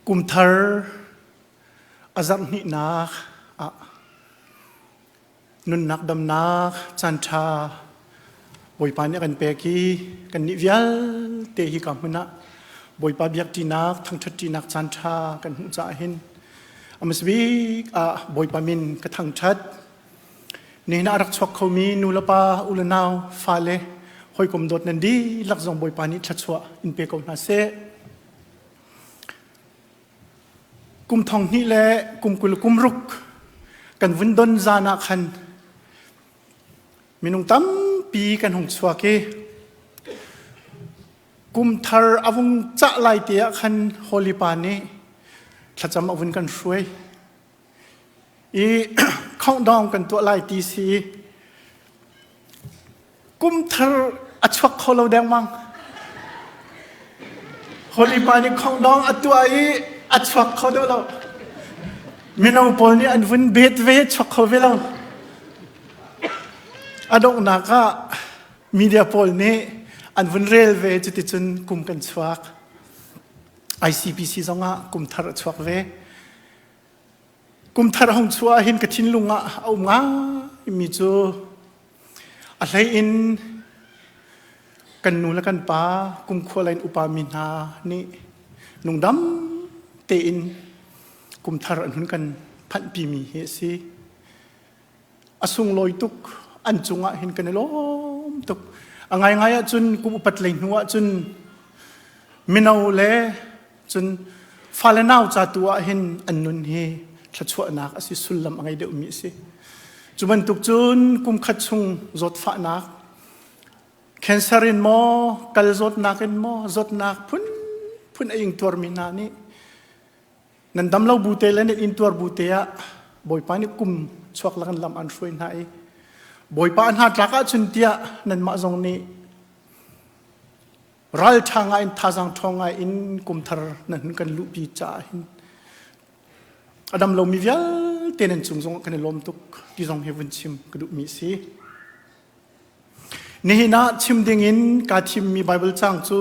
Kumthar a zarh hnihnak ah nunnak damnak caanṭha Bawipa nih a kan pek i kannih vialte hi ka hmun ah Bawipa biakṭinak thangṭhatṭinak caanṭha kan hmuh caah hin a hmasa bik ah Bawipa min ka thangṭhat. Nihin ah a rak chuak khomi nu le pa, u le nau, fale, hawikom dawt nan dihlak zong Bawipa nih thluachuah in pe ko hna seh. Kum thong hnih le kum 20 kum ruk kan vun don zan ah khan minung tampi kan hung chuak i kum thar a vung cah lai te ah khan Holy Pa nih thlacam a vun kan hruai i countdown kan tuah lai ti si Kum thar a chuak kho lo dengmang. Holy pa nih khongdong a tuah i a chuak kho deuh lo. Mino pawl nih an vun bet ve chuak kho ve lo. A donghnak ah media pawl nih an vun rel ve cuticun kum kan chuak. ICBC zongah kum thar a chuak ve. Kum thar hong chuah hin ka thinlung ah a um ngaimi cu a hlei in kan nu le kan pa kumkhua lei in upa mi hna nih nungdam tein kum thar an hun kan phanhpi mi hi a si. A sunglawi tuk an cungah hin kan i lawm tuk. A ngaingai ahcun kum upat lei hnu ahcun mino le Cun fale nau ca tu ah hin an nun hi thluachuahnak a si sullam a ngei deuhmi a si. Cu bantuk cun kum khat chung zawtfahnak, cancer in maw, kal zawtnak in maw, zawtnak phunphun a ingtuarmi hna nih nan dam lo bu te le nan intuar bu te ah Bawipa nih kum chuak lakin lam an hruai hna i Bawipa hna tlak ahcun tiah nanmah zong nih Ralṭha ngai in thazaang ṭhawng ngai in kumthar nan hun kan luhpi caah hin a dam lomi vialte nan cung zong kan i lawm tuk ti zong hi vun chim ka duhmi a si. Nihin ah chim ding in kaa thimmi Bible caang cu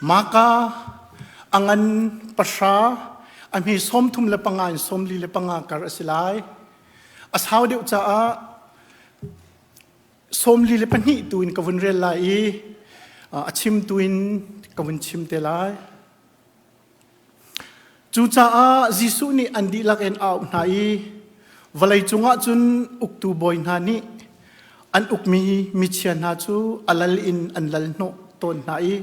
Maka a ngan pahra a hme 35 in 45 kar a si lai. A sau deuh caah 42 tu in ka vun rel lai i a chim tu in ka vun chim te lai. Cucaah Jesuh nih an dihlak in a auh hna i vawlei cungah cun uktu bawi hna nih an ukmi michia hna cu a lal in an lal hnawh tawn hna i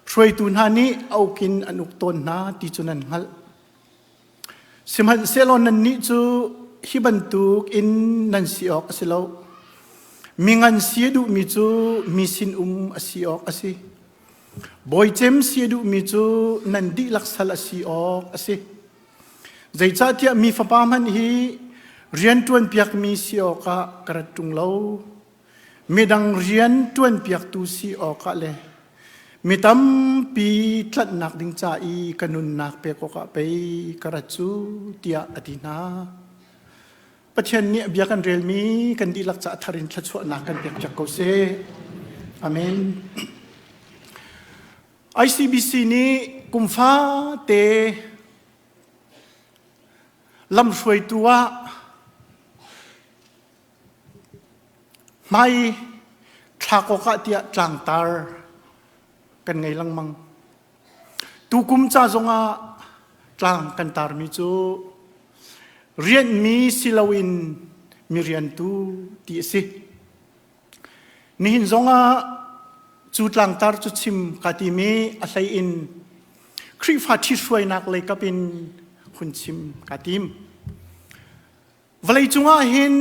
hruaitu hna nih a uk in an uk tawn hna ti cu nan hngalh. Sihmanhsehlaw nannih cu hi bantuk in nan si awk a si lo. Mi ngan si a duhmi cu mi sinum a si awk a si. Bawi cem si a duhmi cu nan dihlak sal a si awk a si. Zeicahtiah mi fapa hmanh hi rian ṭuanpiakmi si awkah ka rat ṭung lo. Midang rian ṭuanpiaktu si awkah le mi tampi tlanhnak ding ca i ka nunnak pek awkah pei ka rat cu tiah a ti hna. Pathian nih a bia kan relmi kan dihlak caah thar in thluachuahnak kan pekpiak ko seh. Amen. ICBC nih kum fate lamhruaitu ah Hmai thlak awkah tiah tlangtar kan ngei lengmang. Tukum ca zongah tlang kan tarmi cu rianhmi si loin mi riantu ti a si. Nihin zongah cu tlangtar cu chim ka timi a hlei in Khrihfa ṭhithruainak lei kap in hun chim ka tim. Vawleicung ah hin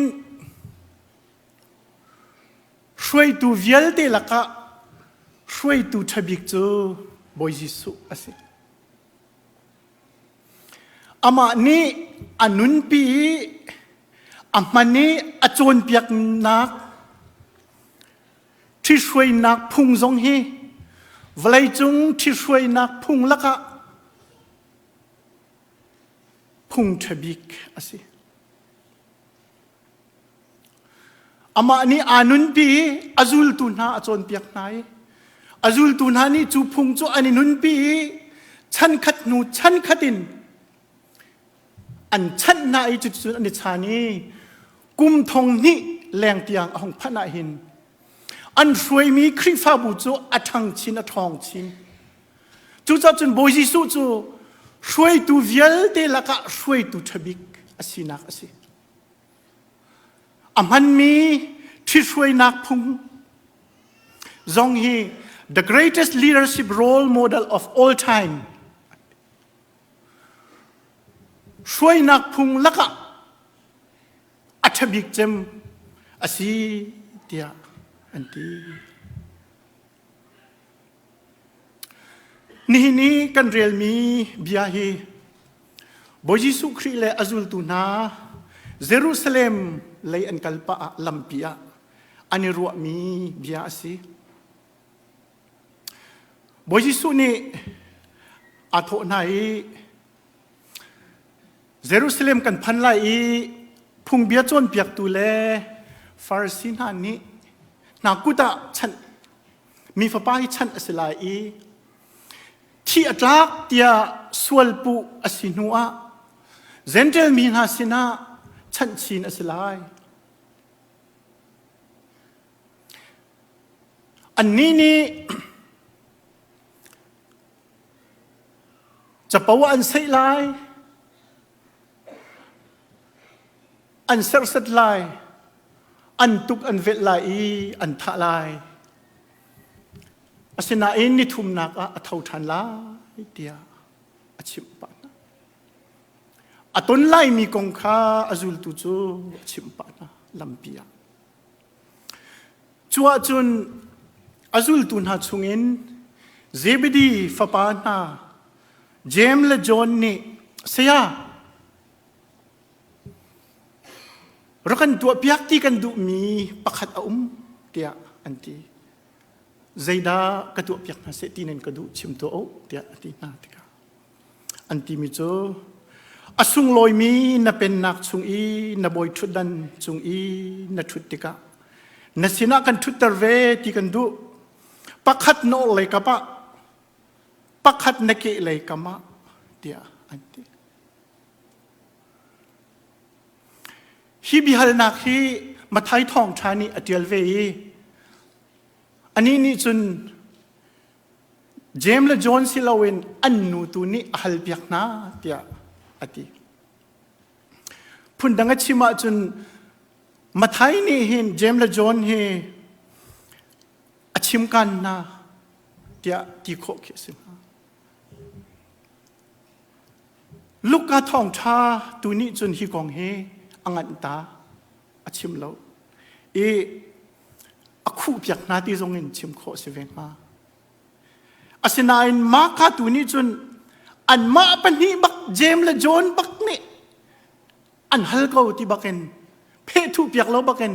hruaitu vialte lakah hruaitu ṭha bik cu Bawi Jesuh a si. Amah nih a nunpi i a hman i a cawnpiaknak ṭhihruainak phung zong hi vawleicung ṭhihruainak phung lakah phung ṭha bik a si. Amah nih aa nunpi i a zultu hna a cawnpiak hna i a zultu hna nih cu phung cu an i nunpi i Chankhat hnu chankhat in an chanh hna i cuticun an i chan i kum thong hnih leng tiang a hung phanh ah hin an hruaimi Khrihfabu cu a ṭhang chin a ṭhawng chin. Cucaah cun Bawi Jesuh cu hruaitu vialte lakah hruaitu ṭha bik a sinak a si. A hmanmi ṭhithruainak phung zong hi the greatest leadership role model of all time hruainak phung lakah a ṭha bik cem a si tiah an ti. Nihin i kan relmi bia hi Bawi Jesuh Khrih le a zultu hna Jerusalem lei an kal pah ah lampi ah an i ruahmi bia a si. Bawi Jesuh nih aa thawh hna i Jerusalem kan phan lai i phungbia cawnpiaktu le Farasi hna nih hna kut ah chanh mi fapa hi chanh a si lai i thi a tlak tiah sualpuh a si hnu ah Gentile mi hna sinah chanh chin a si lai. Annih nih capo an seih lai, an serhsat lai, an tuk an velh lai i an thah lai. Asinain ni thumnak ah a tho ṭhan lai tiah a chimh pah hna. A ton laimi kong kha a zultu cu a chimh pah hna lampi ah. Cu ahcun a zultu hna chungin Zebedi fapa hna Jeim le John nih saya rak kan tuahpiak ti kan duhmi pakhat a um tiah an ti. Zeidah ka tuahpiak hna seh ti nan ka duh chim tuah u tiah a ti hna tikah an timi cu a sunglawimi na pennak chung i na bawi ṭhutdan cung i na ṭhut tikah na sinah kan ṭhutter ve ti kan duh pakhat na orhlei kap ah pakhat na kehlei kam ah tiah an ti. Hi biahalnak hi Mathai thawngṭha nih a ṭial ve i anih nih cun Jeim le John si loin an nu tu nih a halpiak hna tiah a ti. Phundang a chim ahcun Mathai nih hin Jeim le John hi a chimkan hna tiah ti khawh khi a si hna. Luka thawngṭha tu nih cun hi kong hi a nganh ta a chim lo i a khuhpiak hna ti zong in chim khawh a si ve hnga. Asinain Marka tu nih cun anmah pahnih bak Jeim le John bak nih an hal ko ti bakin phehthuh piak lo bakin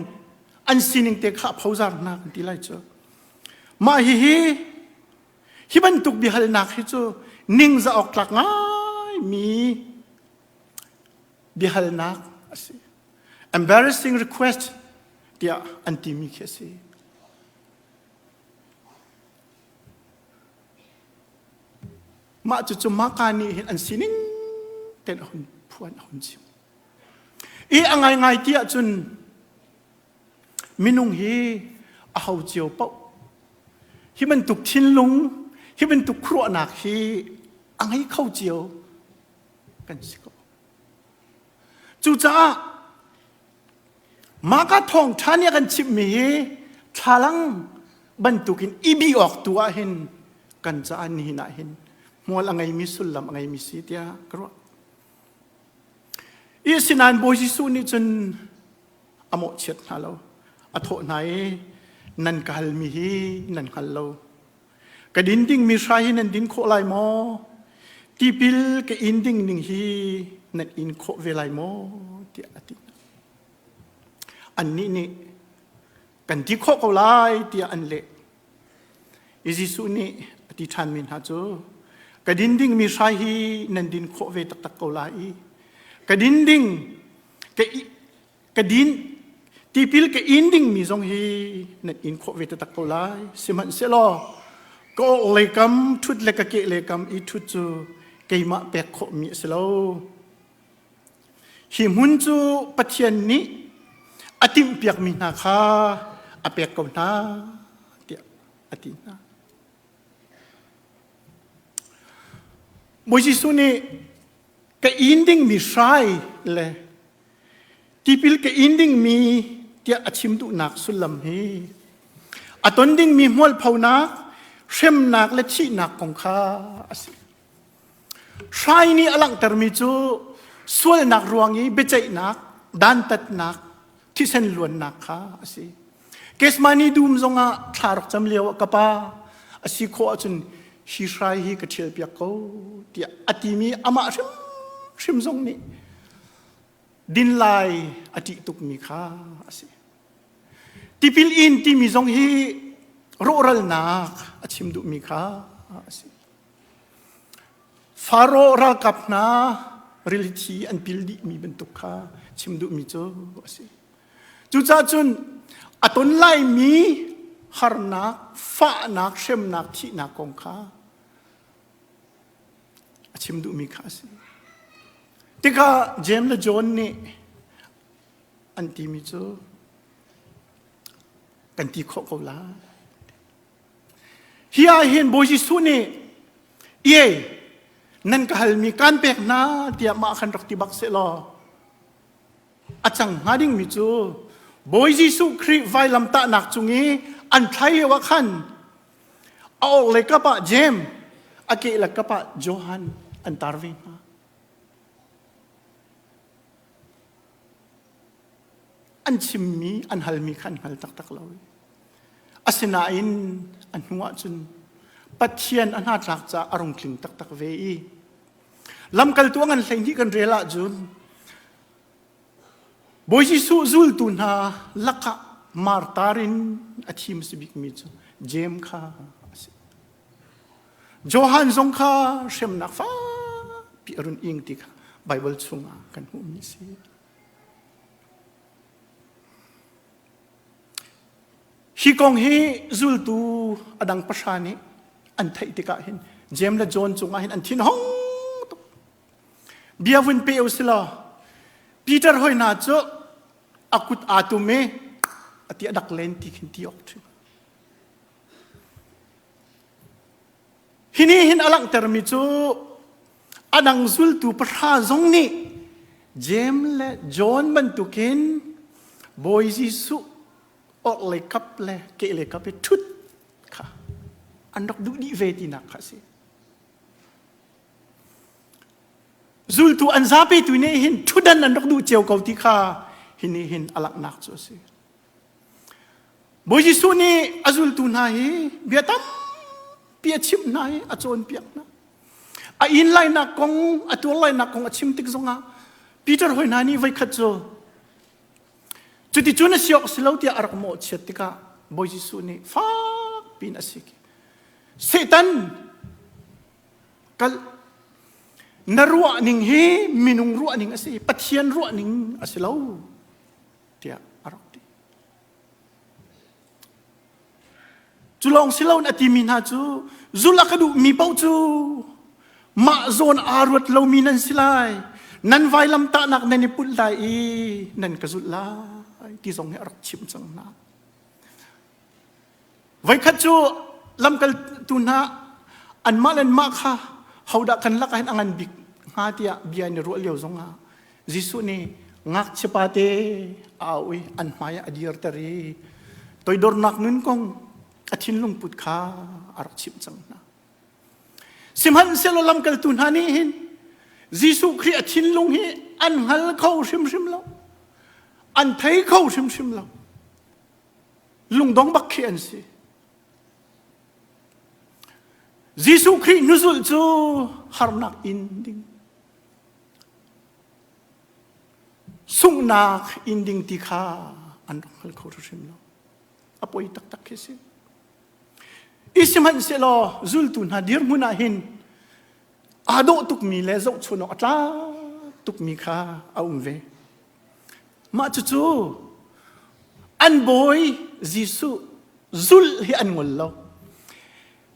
an sining te kha phozar hna kan ti lai cu. Mah hihi hi bantuk biahalnak hi cu ningzah awk tlak ngaimi biahalnak a si. Embarrassing request tiah an timi khi a si. Mah cucu Maka nih hin an sining ten a hun phuan a hun chim. I a ngaingai ti ahcun minung hi a ho cio paoh hi bantuk thinlung hi bantuk khuaruahnak hi a ngei kho cio kan si ko. Cucaah mah ka thawngṭha nih a kan chimhmi hi thlalang bantukin i bih awk tu ah hin kan caah nihin ah hin hmual a ngeimi sullam a ngeimi si tiah ka ruah. I sinain Bawi Jesuh nih cun a mawhchiat hna lo. A thawh hna i nan ka halmi hi nan hngal lo. Ka din dingmi hrai hi nan din khawh lai maw? Tipil ka in ding ning hi nan in khawh ve lai maw? tiah a ti. Annih nih kan ti khawh ko lai tiah an leh. I Jesuh nih a ti ṭhanmi hna cu ka din dingmi hrai hi nan din khawh ve taktak ko lai i ka din ding ka ka din tipil ka in dingmi zong hi nan in khawh ve taktak ko lai sihmanhsehlaw. Ka orhlei kam ṭhut le ka kehlei kam i ṭhut cu keimah pek khawhmi a si lo. Hi hmun cu Pathian nih a timhpiakmi hna kha a pek ko hna tiah a ti hna. Bawi Jesuh nih ka inn dingmi hrai le tipil ka inn dingmi tiah a chim duhnak sullam hi a ton dingmi hmualphonak, hremnak le thihnak kong kha a si. Hrai nih a langhtermi cu sualnak ruang i biaceihnak, dantatnak, thisen luannak kha a si. Kesmani dum zongah thla rak cam lio ah ka pa a si khawh ahcun hi hrai hi ka ṭhial piak ko tiah a timi amah hrimhrim zong nih din lai a ṭih tukmi kha a si. Tipil in timi zong hi rawhralnak a chim duhmi kha a si. Faro ralkap hna rili thi an pil dihmi bantuk kha chim duhmi cu a si. Cucaah cun a ton laimi harnak, fahnak, hremnak, thihnak kong kha a chim duhmi kha a si. Tikah Jeim le John nih an timi cu kan ti khawh ko lai. Hi ah hin Bawi Jesuh nih iai nan ka halmi kaan pek hna tiah mah khan rak ti bak seh law a cang hnga dingmi cu Bawi Jesuh Khrih vailamtahnak cung i an thlai lio ah khan a orhlei kap ah Jeim a kehlei kap ah Johan an tar ve hna. An chimmi an halmi kha an hngal taktak lo. Asinain a hnu ah cun Pathian a hnatlak caah a rung tling taktak ve i lamkaltu a ngan 12 kan rel ahcun Bawi Jesuh zultu hna lakah martar in a thim si bikmi cu Jeim kha a si. Johan zong kha hremnak fakpi a run ing ti kha Baibal chungah kan hmuhmi a si. Hi kong hi zultu a dang pahra nih an theih tikah hin Jeim le John cungah hin an thin hong tuk. Bia vun pe u silaw Peter hoi hna cu a kut aa tum i a ti a dak len ti khin ti awk ṭhim. Hi nih hin a langhtermi cu a dang zultu pahra zong nih Jeim le John bantukin Bawi Jesuh orhlei kap le kehlei kap i ṭhut kha an rak duh dih ve tinak kha a si. Zultu an zapi tu nih hin ṭhutdan an rak duh cio ko ti kha hi nih hin a langhnak cu a si. Bawi Jesuh nih a zultu hna hi bia tampi a chimh hna i a cawnpiak hna. A inn lainak kong, a tuar lainak kong a chim tik zongah Peter hoi hna nih voikhat cu cuticun a si awk si lo tiah a rak mawhchiat tikah Bawi Jesuh nih fak piin a sik. Satan kal na ruah ning hi minung ruah ning a si, Pathian ruah ning a si lo. tiah a rak ti. Cu lawng si loin a timi hna cu zulh a ka duhmi paoh cu mah zawn aa ruat lomi nan si lai. Nan vailamtahnak nan i put lai i nan ka zulh lai ti zong hi a rak chimh cang hna. Voikhat cu lamkaltu hna anmah le anmah kha hodah kan lakah hin a ngan bik hnga tiah bia an i ruah lio zongah Jesuh nih ngakchia pate a au i an hmai ah a dirter i toidornak nun kong a thinlung put kha a rak chimh cang hna. Sihmanhsehlaw lamkaltu hna nih hin Jesuh Khrih a thinlung hi an hngal kho hrimhrim lo. An thei kho hrimhrim lo. Lungdong bak khi an si. Jesuh Khrih hnuzulh cu harnak in ding sunghnak in ding ti kha an rak hngal kho hrim lo. A poi taktak khi si. I sihmanhsehlaw zultu hna dirhmun ah hin aa dawh tukmi le zohchun awk a tlak tukmi kha a um ve. Mah cucu an bawi Jesuh zulh hi an ngol lo.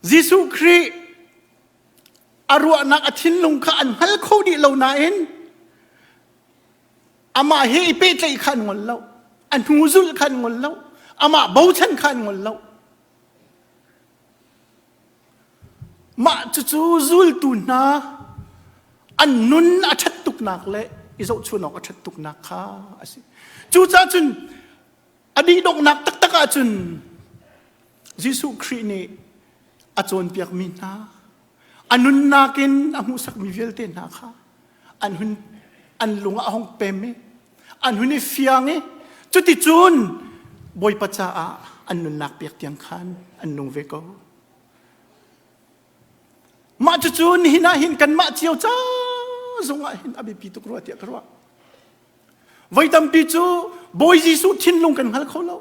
Jesuh Khrih a ruahnak a thinlung kha an hngal kho dih lo nain amah he i pehtlaih kha an ngol lo a hnu zulh kha an ngol lo amah bochan kha an ngol lo mah cucu zultu hna an nun a ṭhat tuknak le i zohchun awk a ṭhat tuknak kha a si cucaah cun a dih donghnak taktak ahcun Jesuh Khrih nih a cawnpiakmi hna a nunnak in a hmuhsakmi vialte hna kha an hun an lung ah a hung pem i an hun i fiang i cuticun Bawipa caah an nunnak pek tiang khan an nung ve ko. Mah cucu nihin ah hin kanmah cio ca zong ah hin a biapi tuk rua tiah ka ruah. Voi tampi cu Bawi Jesuh thinlung kan hngal kho lo.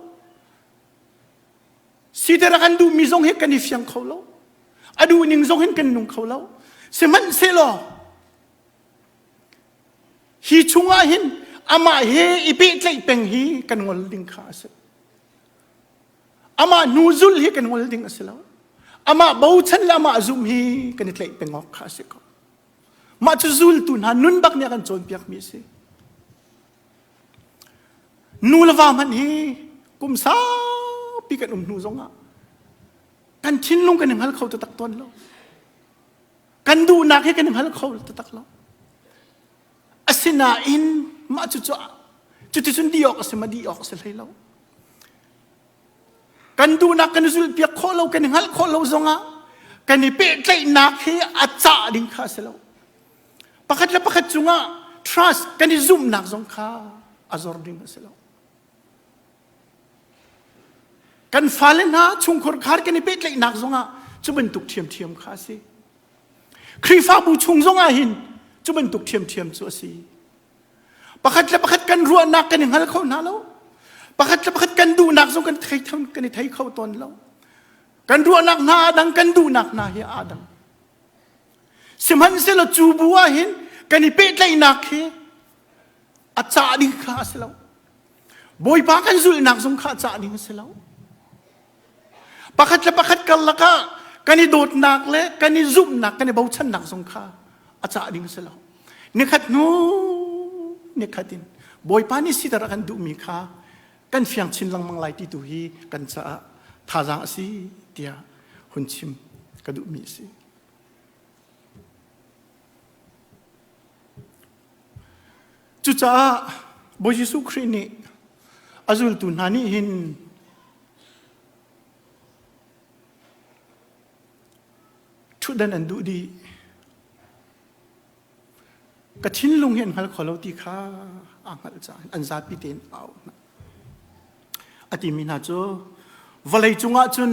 Siter a kan duhmi zong hi kan i fiang kho lo. A duhning zong hin kan nung kho lo. Sihmanhsehlaw hi chungah hin amah he i pehtlaih peng hi kan ngol ding kha a si. Amah hnu zul hi kan ngol ding a si lo. Amah bochan le amah zum hi kan i tlaih peng awk kha a si ko. Mah cu zultu hna nun bak nih a kan cawnpiakmi a si. Nu le va hmanh hi kum saupi kan um hnu zongah kan thinlung kan i hngal kho taktak tawn lo. Kan duhnak hi kan i hngal kho taktak lo. Asinain mah cu cu cuticun dih awk a si ma dih awk a si hlei lo. Kan duhnak kan i zulhpiak khawh lo, kan i hngalh khawh lo zongah kan i pehtlaihnak hi a cah ding kha a si lo. Pakhat le pakhat cungah trust kan i zumhnak zong kha a zor ding a si lo. Kan fale hna chungkhar khar kan i pehtlaihnak zongah cu bantuk ṭhiamṭhiam kha a si. Khrihfabu chung zongah hin cu bantuk ṭhiamṭhiam cu a si. Pakhat le pakhat kan ruahnak kan i hngal kho hna lo. Pakhat le pakhat kan duhnak zong kan thei kan i thei kho tawn lo. Kan ruahnak hna a dang, kan duhnak hna hi aa dang. Sihmanhsehlaw cu bu ah hin kan i pehtlaihnak hi a cah ding kha a si lo. Bawipa kan zulhnak zong kha a cah ding a si lo. Pakhat le pakhat karlak ah kan i dawtnak le kan i zumhnak, kan i bochannak zong kha a cah ding a si lo. Nikhat hnu nikhat in Bawipa nih siter a kan duhmi kha kan fiang chin lengmang lai ti tu hi kan caah thazaang a si tiah hun chim ka duhmi a si. Cucaah Bawi Jesuh Khrih nih a zultu hna nih hin ṭhutdan an duh dih. Ka thinlung hi an hngal kho lo ti kha aa hngalh caah an zapi tein a auh hna. A timi hna cu vawlei cungah cun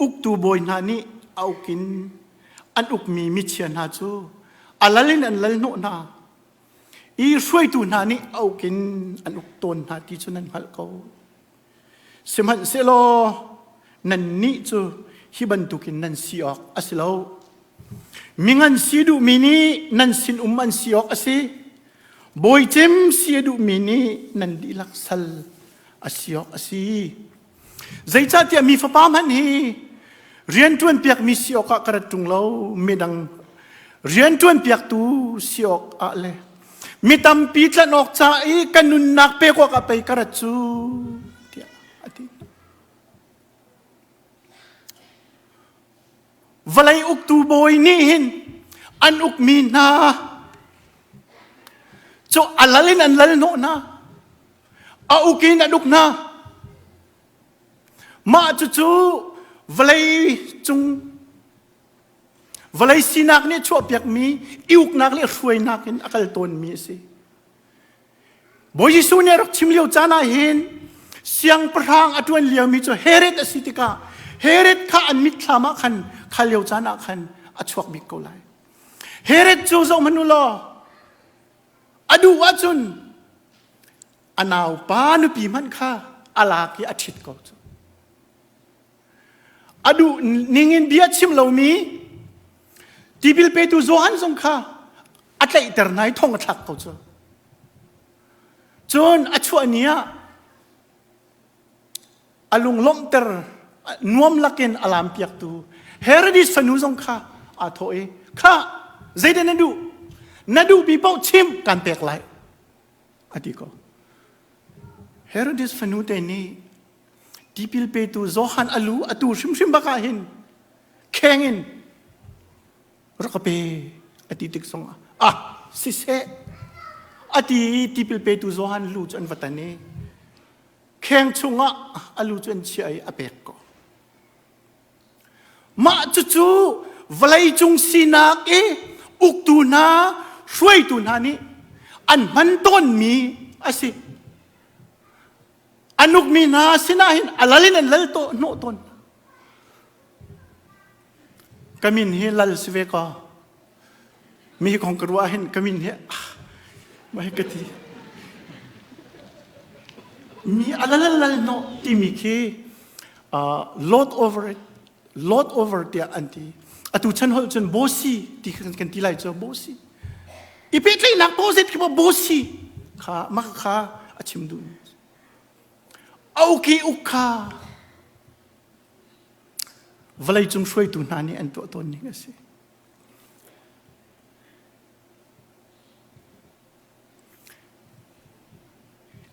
uktu bawi hna nih a uk in an ukmi michia hna cu a lal in an lal hnawh hna i hruaitu hna nih a uk in an uk tawn hna ti cu nan hngalh ko. Sihmanhsehlaw nannih cu hi bantukin nan si awk a si lo. Mingan si duhmi nih nan sinum an si awk a si. Bawicem si a duhmi nih nan dihlak sal a si awk a si. Zeicahtiah mi fapa hmanh hi rianṭuan piakmi si awkah ka rat ṭung lo, midang rianṭuan piaktu si awkah le mi tampi tlanh awk ca i ka nunnak pek awkah pei ka rat cu tiah a ti. Vawlei uktu bawi nih hin an ukmi hna cu a lal in an lal hnawh hna a uk in an uk hna mah cucu vawlei cung Vawlei sinak nih chuahpiakmi i uknak le hruainak in a kal tawnmi a si. Bawi Jesuh nih a rak chim lio caan ah hin siangpahrang a ṭuan liomi cu Herod a si tikah Herod kha an mitthlam ah khan kha lio caan ah khan a chuak bik ko lai. Herod cu zoh hmanh u law a duh ahcun a naupa nupi hmanh kha a lak i a ṭhit ko cu. A duh ningin bia chim lomi tipil petu Johan zong kha a tlaihter hna i thong a thlak ko cu. Cun a chuah ni ah a lunglawmhter nuam lakin a lampiaktu. Herodis fanu zong kha aa thawh i kha zeidah na duh na duhmi paoh chim kan pek lai a ti ko. Herodis fanu te nih tipil petu Johan a lu atu hrimhrim bak ah hin kheng in rak ka pe a ti tik zong ah ah siseh a ti i tipil petu Johan lu cu an va tan i kheng chungah a lu cu an chiah i a pek ko. Mah cucu vawleicung sinak i uktu hna, hruaitu hna nih an hman tawnmi a si. An ukmi hna sinah hin a lal in an lal hnawh tawn. Ka min hi lal si ve kaw. Mi kong ka ruah hin ka min hi ah mah hi ka ti. Mi a lal lal hnawh timi khi lord over it lord over tiah an ti. Atu chan holh cun bosi ti kan ti lai cu bosi. I pehtlaihnak tawzet khi bosi kha mah kha a chim duh. A uki uk kha vawleicung hruaitu hna nih an tuah tawn ning a si.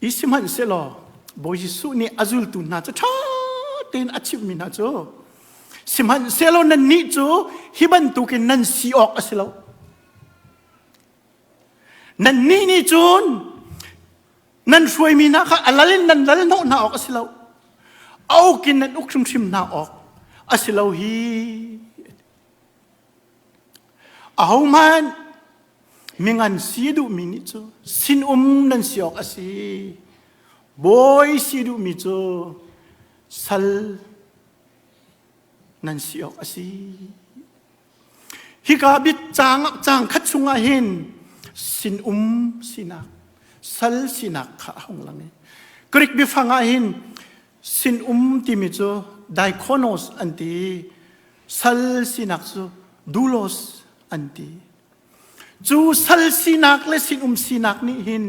I sihmanhsehlaw Bawi Jesuh nih a zultu hna cu ṭha tein a chimhmi hna cu sihmanhsehlaw nannih cu hi bantukin nan si awk a si lo. Nannih nih cun nan hruaimi hna kha a lal in nan lal hnawh hna awk a si lo. A uk in nan uk hrimhrim hna awk a si lo hi. Ahohmanh mingan si duhmi nih cu sinum nan si awk a si. Bawi si duhmi cu sal nan si awk a si. Hika bit caang caang khat chungah hin sinum sinak, sal sinak kha a hung lang i Greek biafang ah hin sinum timi cu diakonos an ti. Sal sinak cu doulos an ti. Cu sal sinak le sinum sinak nih hin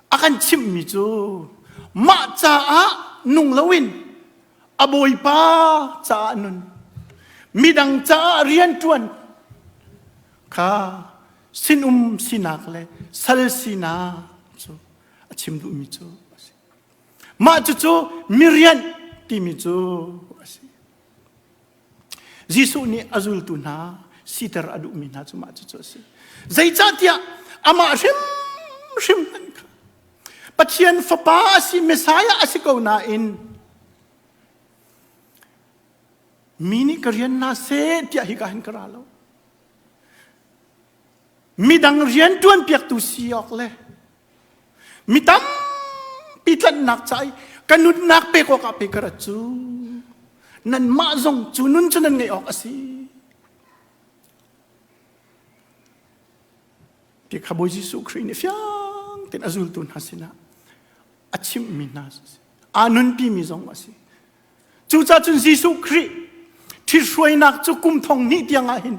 a kan chimhmi cu mah caah nung loin a bawipa caah nun midang caah rianṭuan kha sinum sinak le sal sinak cu a chim duhmi cu a si. Mah cucu mirianh timi cu a si. Jesuh nih a zultu hna siter a duhmi hna cu mah cucu a si. Zeicahtiah amah hrimhrim hmanh kha Pathian fapa a si, Messiah a si ko nain mi nih ka rian hna seh tiah hika hin ka ra lo. Midang rian ṭuan piaktu si awk le Mi tampi tlanhnak ca i ka nunnak pek awkah pe ka rat cu nanmah zong cu nun cu nan ngeih awk a si. Ti kha Bawi Jesuh Khrih nih fiang tein a zultu hna sinah a chimhmi hna a si. Aa nunpimi zong a si. Cucaah cun Jesuh Khrih ṭhithruainak cu kum thong hnih tiang ah hin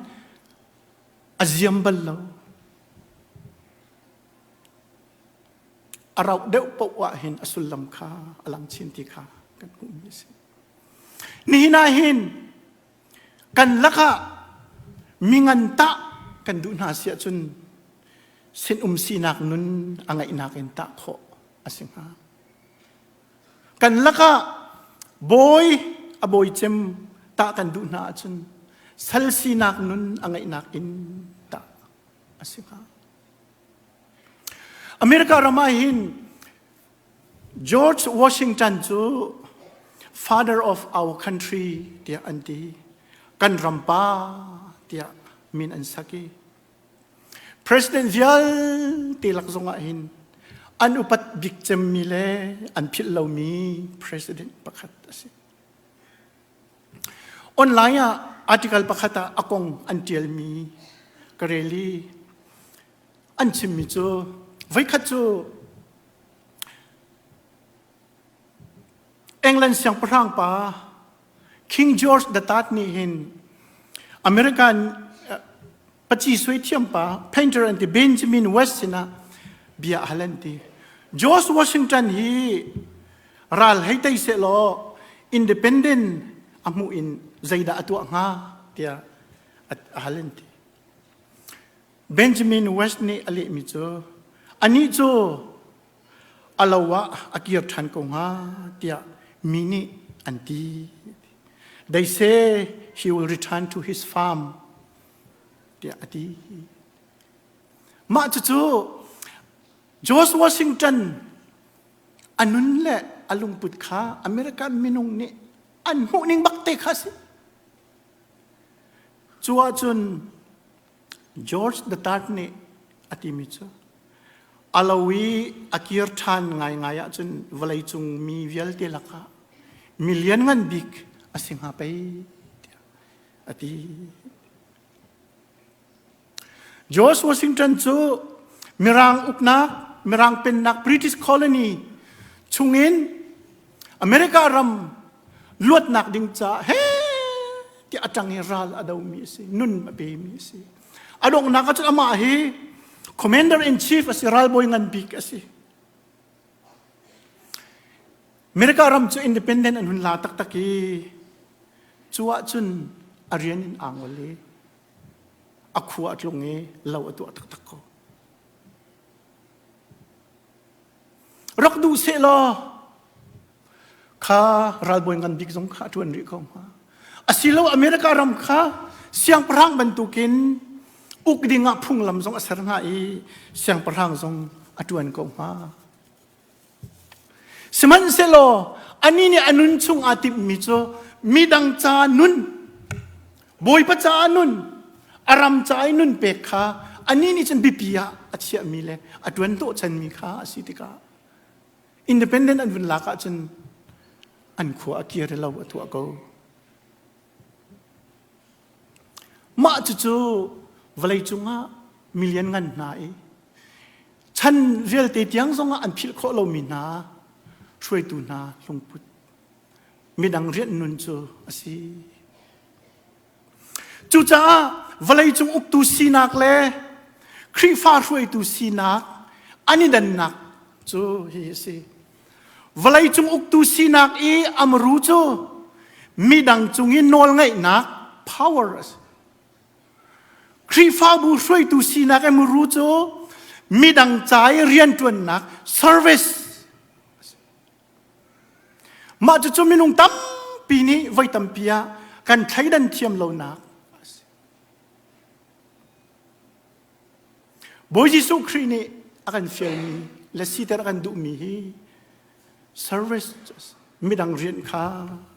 a ziam bal lo. A rauh deuh paoh ah hin a sullam kha a lang chin ti kha kan hmuhmi a si. Nihin ah hin kan lakah mingan tah kan duh hna si ahcun sinum sinak nun a ngeihnak in tah khawh a si hnga. Kan lakah bawi a bawi cem tah kan duh hna ahcun sal sinak nun a ngeihnak in tah a si hnga. America ram ah hin George Washington cu father of our country tiah an ti. Kan ram pa tiah min an sak i President vialte lak zong ah hin an upat bik cemmi le an philh lomi president pakhat a si. Online ah article pakhat ah a kong an ṭialmi ka rel i an chimmi cu voikhat cu England siangpahrang pa King George the Third nih hin American paci suai thiam pa painter an ti Benjamin West sinah bia a hal an ti. George Washington hi ral hei tei sehlaw independent a hmuh in zeidah a tuah hnga tiah a hal an ti. Benjamin West nih a lehmi cu anih cu a lo ah a kir ṭhan ko hnga tiah mi nih an ti. They say he will return to his farm tiah a ti. Mah cucu George Washington a nun le a lungput kha American minung nih an hmuhning bak te kha a si. Cu ahcun George the Third nih a timi cu a lo i a kir ṭhan ngaingai ahcun vawleicung mi vialte lakah mi lianngan bik a si hnga pei tiah a ti. George Washington cu Mirang uknak, Mirang pennak British colony chungin America ram luatnak ding caah he ti a ṭang i ral a domi a si, nun a pemi a si. A donghnak ah cun amah hi commander in chief a si, ralbawi ngan bik a si. America ram cu independent an hun la taktak i cu ahcun a rian in aa ngol i a khua a tlung i lo a tuah taktak ko. Rak duh seh law kha ralbawi ngan bik zong kha a ṭuan rih ko hnga. Asilo America ram kha siangpahrang bantukin uk ding ah phunglam zong a ser hnga i siangpahrang zong a ṭuan ko hnga. Sihmanhsehlaw anih nih a nun chung aa timhmi cu midang ca nun, Bawipa caah nun, a ram ca i nun pek kha anih nih cun biapi ah a chiahmi le a ṭuan hnawhchanmi kha a si tikah independent an vun lak ahcun an khua a kir lo a tuah ko. Mah cucu vawleicung ah million ngan hna i chan vialte tiang zongah an philh khawh lomi hna hruaitu hna lungput midang rian nun cu a si. Cucaah vawleicung uktu sinak le Khrihfa hruaitu sinak an i dannak cu hi a si. Vawleicung uktu sinak i amru cu midang cung i nawlngeihnak power a si. Khrihfabu hruaitu sinak i muru cu midang ca i rianṭuannak service Mah cucu minung tampi nih voi tampi ah kan thleidan thiam lonak a si. Bawi Jesuh Khrih nih a kan fialmi le siter a kan duhmi hi service midang rian kha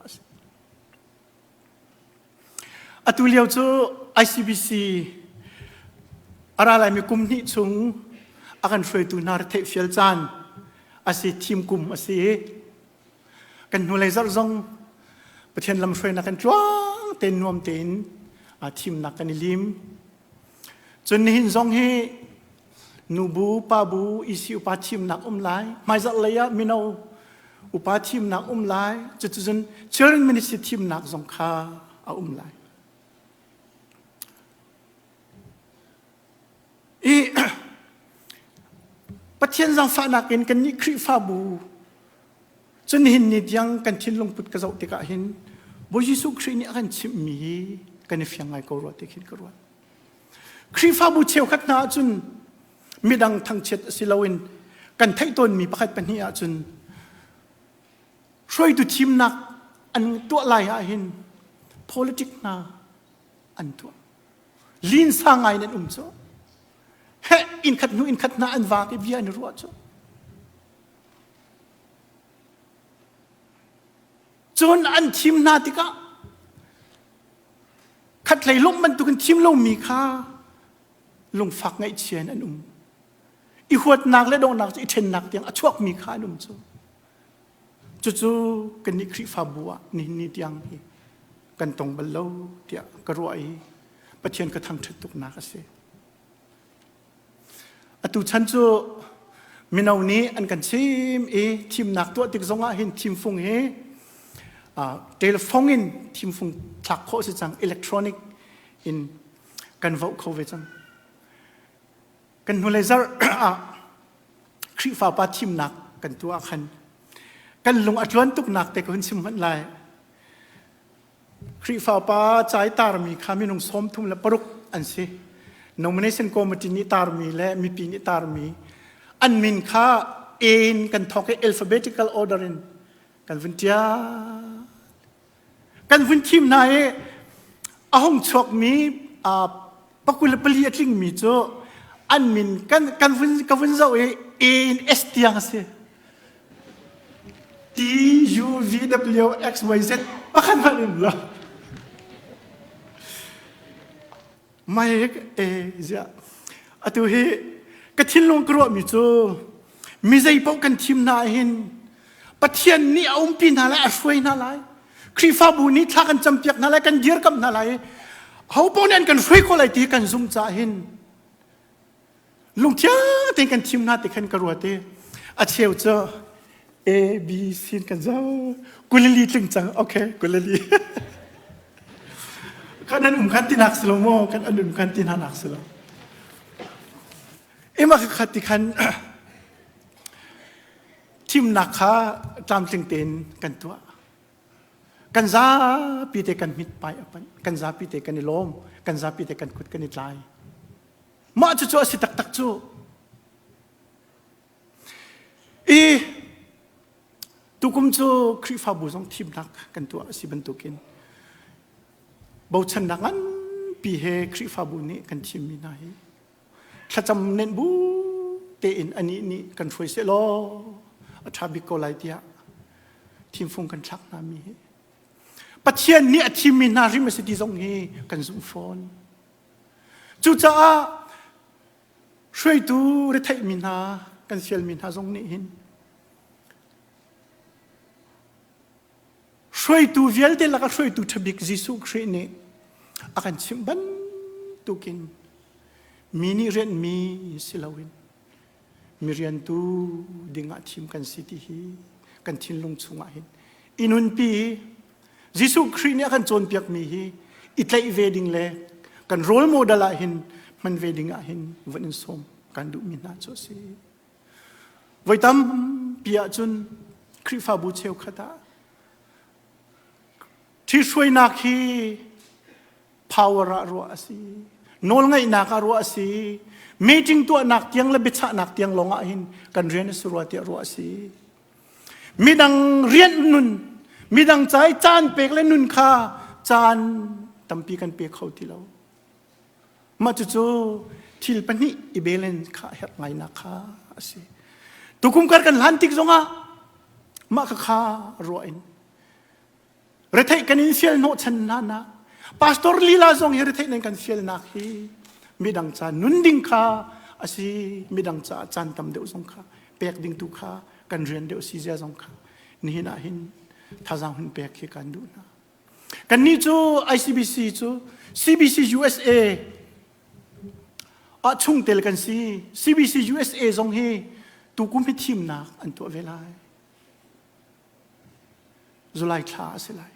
a si. Atu lio cu ICBC a ra laimi kum hnih chung a kan hruaitu hna retheih fial caan a si thim kum a si i kan hnulei zarh zong Pathian lamhruainak kan tluang tein nuam tein thimnak kan i lim. Cun nihin zong hi nubu, pabu, EC upa thimnak um lai. Hmaizarh lei ah mino upa thimnak um lai. Cuticun children ministry thimnak zong kha a um lai. I Pathian zaangfahnak in kannih Khrihfabu cun nihin ni tiang kan thinlung put ka zoh tikah hin Bawi Jesuh Khrih nih a kan chimhmi hi kan i fiang ngai ko rua ti khin ka ruat. Khrihfabu cheukhat hna ahcun midang thangchiat a si loin kan theih tawnmi pakhat pahnih ahcun hruaitu thimnak an tuah lai ahhin politic hna an tuah. Linsa ngai in an um cu. Heh, inn khat hnu inn khat hna an vaak i bia an i ruah cu. Cun an thim hna tikah Khatlei lawmh bantukin thim lomi kha lungfak ngaihchia in an um. I huatnak le donghnak cu i ṭhennak tiang a chuakmi kha an um cu. Cucu kannih Khrihfabu ah nihin ni tiang hi kan tong bal lo tiah ka ruah i Pathian ka thangṭhat tuknak a si. Atu chan cu mino nih an kan chim i thimnak tuah tik zongah hin thimfung hi telephone in thimfung thlak khawh si cang electronic in kan vote kho ve cang. Kan hnulei zarh ah Khrihfa pa thimnak kan tuah khan kan lung a tluan tuknak te ka hun chim hmanh lai. Khrihfa pa ca i tarmi kha minung 36 an si. Nomination committee nih tarmi le mipi nih tarmi an min kha A in kan thawk i alphabetical order in kan vun ṭial. Kan vun thim hna i a hung chuakmi pakul le pali a tlingmi cu an min kan, kan vun, ka vun zoh i A in S tiang a si. T U V W X Y Z pakhat hmanh um lo. Mai e ziah atu hi ka thinlung ka ruahmi cu mi zei paoh kan thim hna hin Pathian nih a umpi hna lai a hruai hna lai Khrihfabu nih thla kan campiak hna lai kan dirkamh hna lai ho paoh nih an kan hruai khawh lai ti kan zumh caah hin lungthiang tein kan thim hna ti khan ka ruat i a cheu cu A B C kan zo kulili tling cang okay kulili kan an um khan tinak si lo maw kan an um khan ti hna nak si lo ima khat ti khan thimnak kha tlamtling tein kan tuah kan zapi te kan mit pai a panh kan zapi te kan i lawm kan zapi te kan kut kan i tlai Mah cucu a si taktak cu. I tukum cu Khrihfabu zong thimnak kan tuah a si bantukin bochannak nganpi he Khrihfabu nih kan thimmi hna hi thlacam nenh bu tein anih nih kan hruai seh law a ṭha bik ko lai tiah thimfung kan thlak hna mi hi Pathian nih a thimmi hna hrim a si ti zong hi kan zumh fawn. Cucaah hruaitu retheihmi hna kan fialmi hna zong nih hin hruaitu vialte lakah hruaitu ṭhabik Jesuh Khrih nih a kan chimh bantukin mi nih rianhmi si loin mi riantu dingah thim kan si ti hi kan thinlung chungah hin i nunpi Jesuh Khrih nih a kan cawnpiakmi hi i tlaih ve ding le kan role model ah hin hman ve ding ah hin von in sawm kan duhmi hna cu a si. Voi tampi ahcun Khrihfabu cheukhat ah ṭhihruainak hi power ah ruah a si nawlngaihnak ah ruah a si meeting tuahnak tiang le biachahnak tiang lawng ah hin kan rian a si rua tiah ruah a si midang rian nun midang ca i caan pek le nun kha caan tampi kan pe kho ti lo mah cucu thil pahnih i balance kha herh ngainak kha a si tukum kar kan hlan tik zongah mah kha kha ruah in Retheih kan in fial hnawhchan hna nak pastor lila zong hi retheih nan kan fialnak hi midang ca nun ding kha a si midang caah caan tam deuh zong kha pek ding tu kha kan rian deuh si zia zong kha nihin ah hin thazaang hun pek hi kan duh hna kannih cu ICBC cu CBC USA ah chungtel kan si CBC USA zong hi tukum hi thimnak an tuah ve lai July thla a si lai.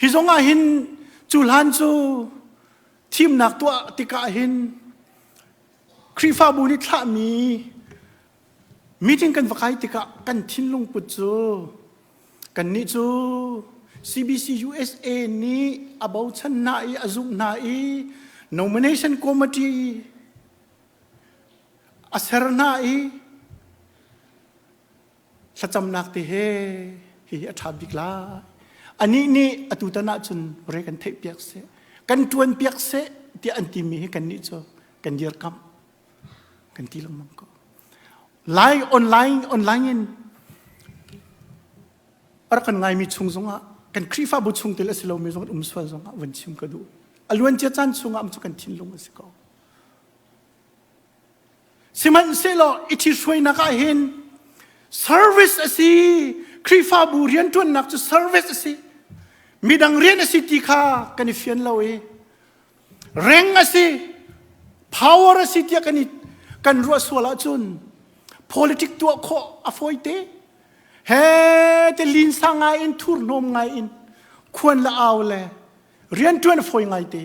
Hi zong ah hin cu hlan cu thimnak tuah tikah hin Khrihfabu nih thlahmi meeting kan va kai tikah kan thinlung put cu kannih cu CBC USA nih a bochan hna i a zumh hna i nomination committee a ser hna i thlacamnak te he hihi a ṭha bik lai anih nih atu tan ahcun re kan theih piak seh kan ṭuan piak seh tiah an timi hi kannih cu kan dirkamh kan ti lengmang ko lai online online in a rak kan ngaimi chung zongah kan Khrihfabu chung tel a si lomi zong um sual zongah van chim ka duh a luancia caan chungah cu kan thinlung a si ko Sihmanhsehlaw i ṭhithruainak ah hin service a si. Khrihfabu rianṭuannak cu service a si. Midang rian a si ti kha kan i fian lo i reng a si, power a si tiah kan i kan ruah sual ahcun politic tuah khawh a fawi te. He te linsa ngai in thurhnawm ngai in khuan le au le rianṭuan a fawi ngai te.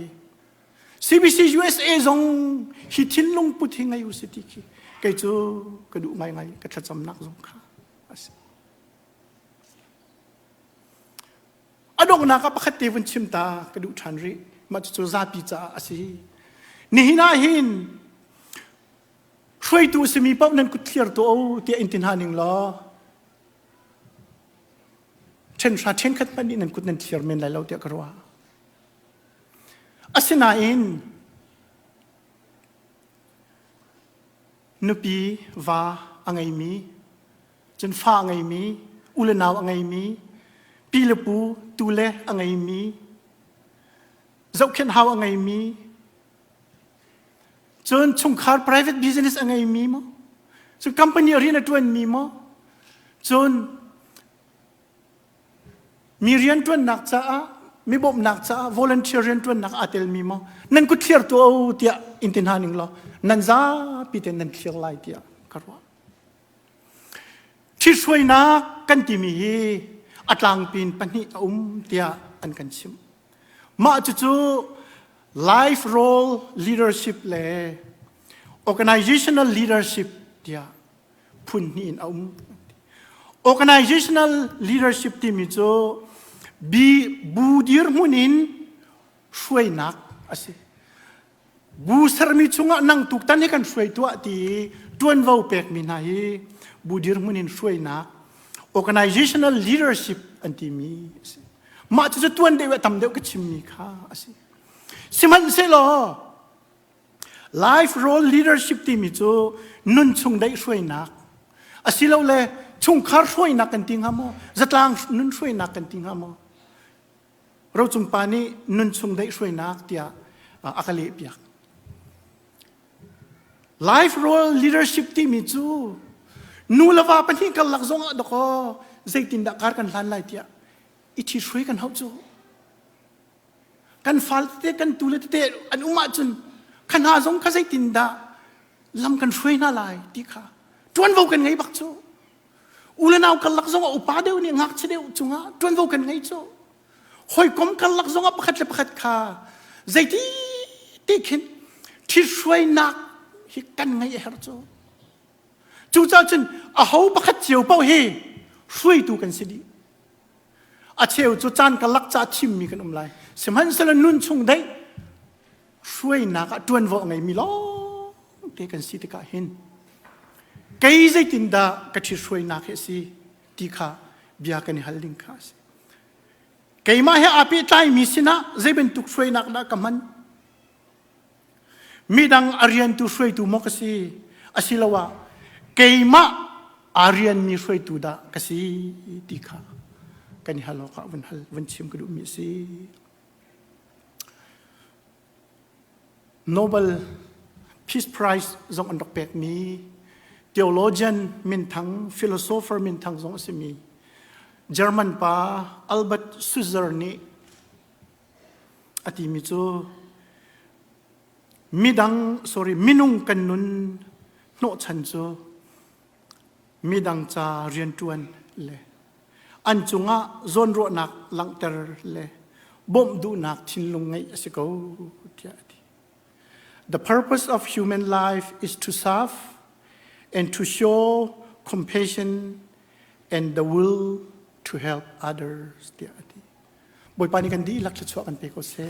CBC USA zong hi thinlung put hi ngei u si ti khi kei cu ka duh ngaingai ka thlacamnak zong kha a si. A donghnak ah pakhat te vun chim ta ka duh ṭhan rih. Mah cucu zapi caah a si. Nihin ah hin hruaitu simi paoh nan kut thlir tuah u tiah in ti hna ning law ṭhenhra ṭhenkhat hmanh nih nan kut nan thlir men lai lo tiah ka ruah. Asinain nupi va a ngeimi cun fa a ngeimi u le nau a ngeimi pi le pu tu le a ngeimi zohkhenh hau a ngeimi cun chungkhar private business a ngeimi maw cun company rian a ṭuanmi maw cun Mi rianṭuannak caah, mi bawmhnak caah volunteer rianṭuannak aa telmi maw nan kut thlir tuah u tiah in ti hna ning law nan zapi tein nan thlir lai tiah ka ruah. Ṭhithruainak kan timi hi a tlangpin pahnih a um tiah an kan chimh. Mah cucu life role leadership le organizational leadership tiah phun hnih in a um. Organizational leadership timi cu bi bu dirhmun in hruainak a si. Bu sermi chungah nang tuktan hi kan hruai tuah ti tuanvo pekmi hna hi bu dirhmun in hruainak organizational leadership an timi a si. Mah cucu tuan deuh tam deuh ka chimmi kha a si. Sihmanhsehlaw Life role leadership timi cu nun chung daih hruainak asilole chungkhar hruainak kan ti hnga maw zatlang nun hruainak kan ti hnga maw rocung pa nih nun chung daih hruainak tiah a ka leh piak life role leadership timi cu nu le va pahnih karlak zong ah dakaw zeitindah kar kan hlan lai tiah i ṭhi hruai kan hauh cu Kan fal tete kan tu le tete an um ahcun kha hna zong kha zeitindah lam kan hruai hna lai ti kha ṭuanvo kan ngei bak cu. U le nau karlak zong ah upa deuh nih ngakchia deuh cungah ṭuanvo kan ngei cu. Hawikom karlak zong ah pakhat le pakhat kha zeiti ti khin ṭhithruainak hi kan ngeih a herh cu. Cucaah cun aho pakhat cio paoh hi hruaitu kan si dih. A cheu cu caan karlak ca thimmi kan um lai. Sihmanhsehlaw nun chung daih hruainak ah ṭuanvo a ngeimi lawngte kan si tikah hin kei zeitindah ka ṭhithruainak hi a si ti kha bia kan i hal ding kha a si. Keimah he aa pehtlaimi sinah zei bantuk hruainak dah ka hman? Midang a riantu hruaitu maw ka si? Asiloah keimah aa rianmi hruaitu dah ka si ti kha kan i hal awkah vun hal vun chim ka duhmi a si. Nobel Peace Prize zong an rak pekmi theologian minthang, philosopher minthang zong a simi German pa Albert Schweitzer nih A timi cu midang sorry minung kan nun hnawhchan cu midang ca rianṭuan le an cungah zawnruahnak langhter le bawmh duhnak thinlung ngeih a si ko tiah a ti. The purpose of human life is to serve and to show compassion and the will to help others tiah a ti. Bawipa nih kan dihlak thluachuah kan pe ko seh.